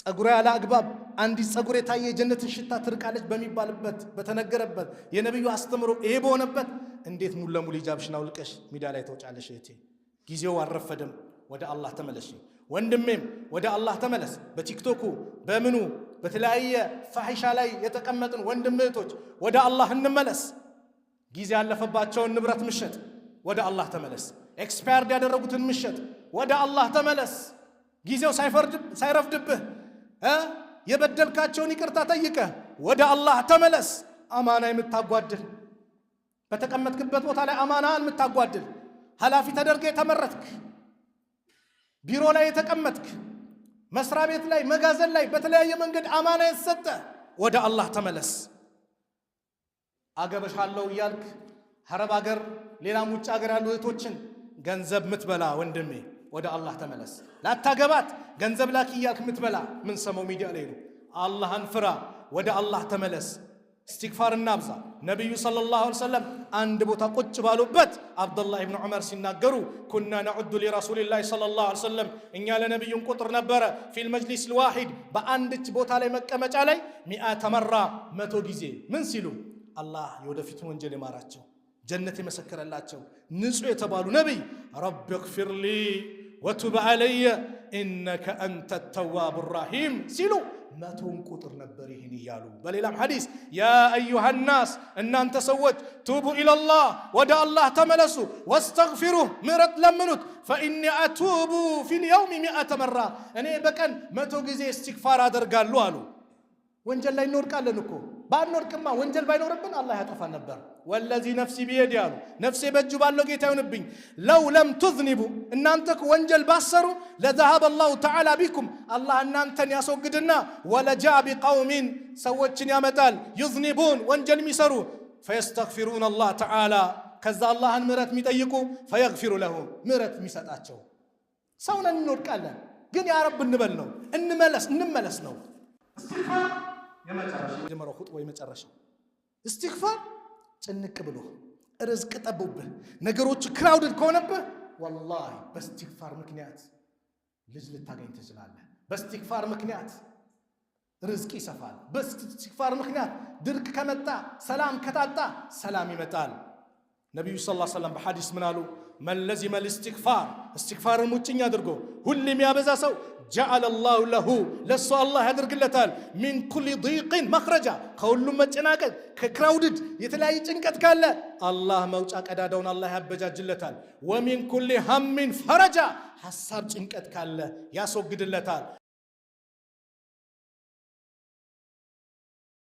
ጸጉሯ ያለ አግባብ አንዲት ጸጉር የታየ የጀነትን ሽታ ትርቃለች በሚባልበት፣ በተነገረበት፣ የነቢዩ አስተምሮ ይሄ በሆነበት እንዴት ሙሉ ለሙሉ ሂጃብሽን አውልቀሽ ሚዲያ ላይ ተውጫለሽ? እህቴ፣ ጊዜው አልረፈደም። ወደ አላህ ተመለሽ። ወንድሜም ወደ አላህ ተመለስ። በቲክቶኩ፣ በምኑ፣ በተለያየ ፋሒሻ ላይ የተቀመጥን ወንድም እህቶች ወደ አላህ እንመለስ። ጊዜ ያለፈባቸውን ንብረት ምሸጥ፣ ወደ አላህ ተመለስ። Expired ያደረጉትን ምሸጥ፣ ወደ አላህ ተመለስ። ጊዜው ሳይረፍድብህ የበደልካቸውን ይቅርታ ጠይቀህ ወደ አላህ ተመለስ። አማና የምታጓድል፣ በተቀመጥክበት ቦታ ላይ አማናን የምታጓድል፣ ኃላፊ ተደርገህ የተመረጥክ፣ ቢሮ ላይ የተቀመጥክ፣ መስሪያ ቤት ላይ፣ መጋዘን ላይ፣ በተለያየ መንገድ አማና የተሰጠ ወደ አላህ ተመለስ። አገበሻለሁ እያልክ አረብ አገር፣ ሌላም ውጭ ሀገር ያሉ እህቶችን ገንዘብ ምትበላ ወንድሜ ወደ አላህ ተመለስ። ላታገባት ገንዘብ ላኪ እያልክ ምትበላ ምን ሰማው ሚዲያ ላይ ነው። አላህን ፍራ፣ ወደ አላህ ተመለስ። እስቲግፋር እናብዛ። ነቢዩ ሰለላሁ ዐለይሂ ወሰለም አንድ ቦታ ቁጭ ባሉበት አብዱላህ ኢብኑ ዑመር ሲናገሩ كنا نعد لرسول الله صلى الله عليه وسلم፣ እኛ ለነቢዩ እንቆጥር ነበረ፣ في المجلس الواحد፣ በአንድች ቦታ ላይ መቀመጫ ላይ مائة مرة፣ 100 ጊዜ። ምን ሲሉ? አላህ የወደፊቱን ወንጀል የማራቸው፣ ጀነት የመሰከረላቸው፣ ንጹሕ የተባሉ ነቢይ رب اغفر لي وتب علي إنك أنت التواب الرحيم ሲሉ 100ን ቁጥር ነበር ይህን እያሉ። በሌላም ሐዲስ يا أيها الناس፣ እናንተ ሰዎች፣ توبوا إلى الله፣ ወደ አላህ ተመለሱ፣ واستغفروه፣ ምሕረት ለምኑት፣ فإني أتوب في اليوم 100 مرة፣ እኔ በቀን 100 ጊዜ እስትግፋር አደርጋለሁ አሉ። ወንጀል ላይ እንወድቃለን እኮ። ባንወድቅማ፣ ወንጀል ባይኖርብን አላህ ያጠፋን ነበር። والذي نفسي بيده አሉ፣ ነፍሴ በእጁ ባለው ጌታ ይሁንብኝ፣ لو لم تذنبوا፣ እናንተ ወንጀል ባትሰሩ፣ لذهب الله تعالى بكم፣ አላህ እናንተን ያስወግድና ولجاء بقوم፣ ሰዎችን ያመጣል፣ يذنبون፣ ወንጀል የሚሰሩ፣ فيستغفرون الله تعالى፣ ከዛ አላህን ምሕረት የሚጠይቁ፣ فيغفر لهم፣ ምሕረት የሚሰጣቸው። ሰውነን እንወድቃለን፣ ግን ያ ረብ እንበል ነው፣ እንመለስ፣ እንመለስ ነው። የመጀመሪያው ኹጥባ የመጨረሻው እስትግፋር። ጭንቅ ብሎ፣ ርዝቅ ጠቦብህ፣ ነገሮች crowded ከሆነብህ ወላሂ በእስትግፋር ምክንያት ልጅ ልታገኝ ትችላለህ። በእስትግፋር ምክንያት ርዝቅ ይሰፋል። በእስትግፋር ምክንያት ድርቅ ከመጣ፣ ሰላም ከታጣ ሰላም ይመጣል። ነቢዩ صلى الله عليه وسلم በሐዲስ ምን አሉ? من لزم الاستغفار፣ እስትግፋርን ሙጭኝ አድርጎ ሁሌ የሚያበዛ ሰው፣ جعل الله له፣ ለእሱ አላህ ያደርግለታል፣ من كل ضيق مخرجا፣ ከሁሉም መጨናቀቅ፣ ከ crowded፣ የተለያየ ጭንቀት ካለ አላህ መውጫ ቀዳዳውን አላህ ያበጃጅለታል። ومن كل هم فرجا፣ ሐሳብ ጭንቀት ካለ ያስወግድለታል።